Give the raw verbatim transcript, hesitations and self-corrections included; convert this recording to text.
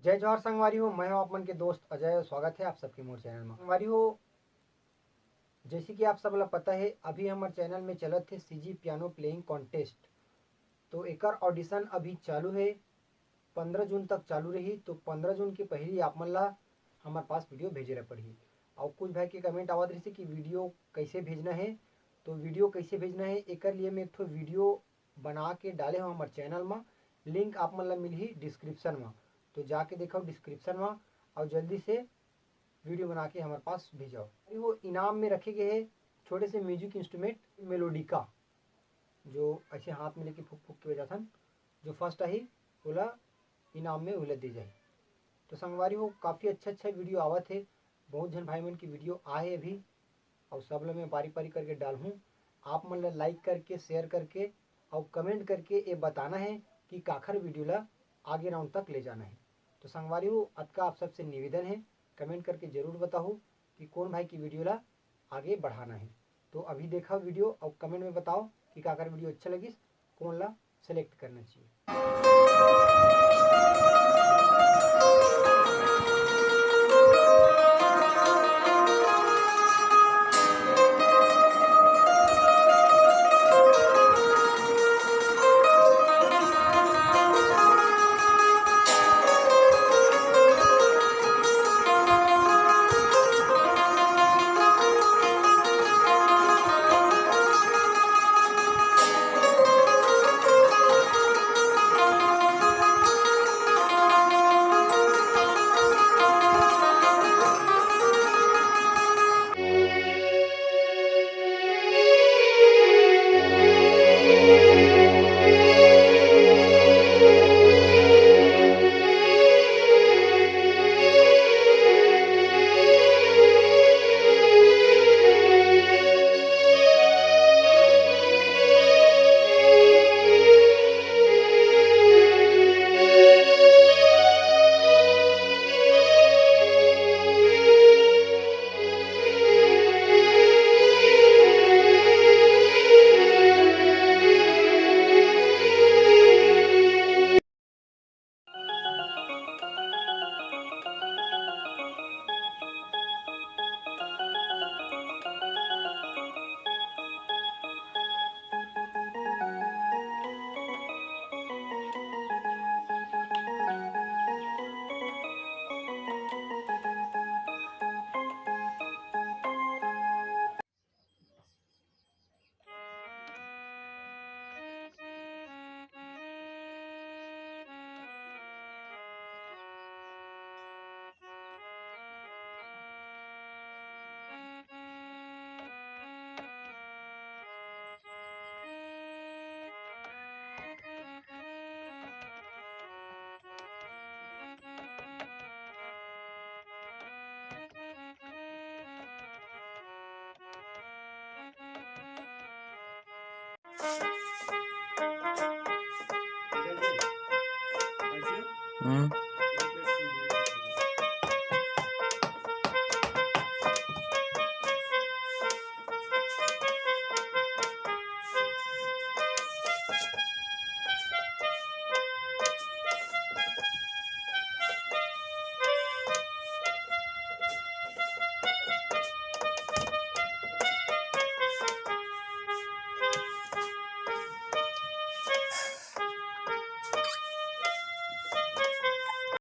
जय जोहार संगवारी हो, मैं हूं आप मन के दोस्त अजय और स्वागत है आप सबके मोर चैनल में। संगवारी हो, जैसे कि आप सब ला पता है, अभी हमर चैनल में चलत है सीजी पियानो प्लेइंग कॉन्टेस्ट। तो एकर ऑडिशन अभी चालू है, पंद्रह जून तक चालू रही। तो पंद्रह जून के पहली आप मन ला हमर पास वीडियो भेजे ला पड़ही। और कुछ भाई के कमेंट आवत रही कि वीडियो कैसे भेजना है, तो वीडियो कैसे भेजना है, एकर लिए मैं एक ठो वीडियो बना के डाले हूँ हमर चैनल में। लिंक आप मन ला मिलही डिस्क्रिप्शन में, तो जाके देखो डिस्क्रिप्शन में और जल्दी से वीडियो बना के हमारे पास भेजो। अभी वो इनाम में रखे गए हैं छोटे से म्यूजिक इंस्ट्रूमेंट मेलोडिका, जो ऐसे हाथ में लेके फूक फूक के बजाथन। जो फर्स्ट आही, ओला इनाम में उला दे जाही। तो संगवारी हो, काफ़ी अच्छा अच्छा वीडियो आवत है, बहुत झन भाई मन की वीडियो आहे अभी, और सब ला मैं बारी बारी करके डालहूँ। आप मन ला लाइक करके, शेयर करके और कमेंट करके ये बताना है कि काखर वीडियो ला आगे राउंड तक ले जाना है। तो संगवारी हो, अतका आप सबसे निवेदन है, कमेंट करके जरूर बताओ कि कौन भाई की वीडियो ला आगे बढ़ाना है। तो अभी देखा वीडियो और कमेंट में बताओ कि काकर वीडियो अच्छा लगिस, कौन ला सेलेक्ट करना चाहिए। हम्म।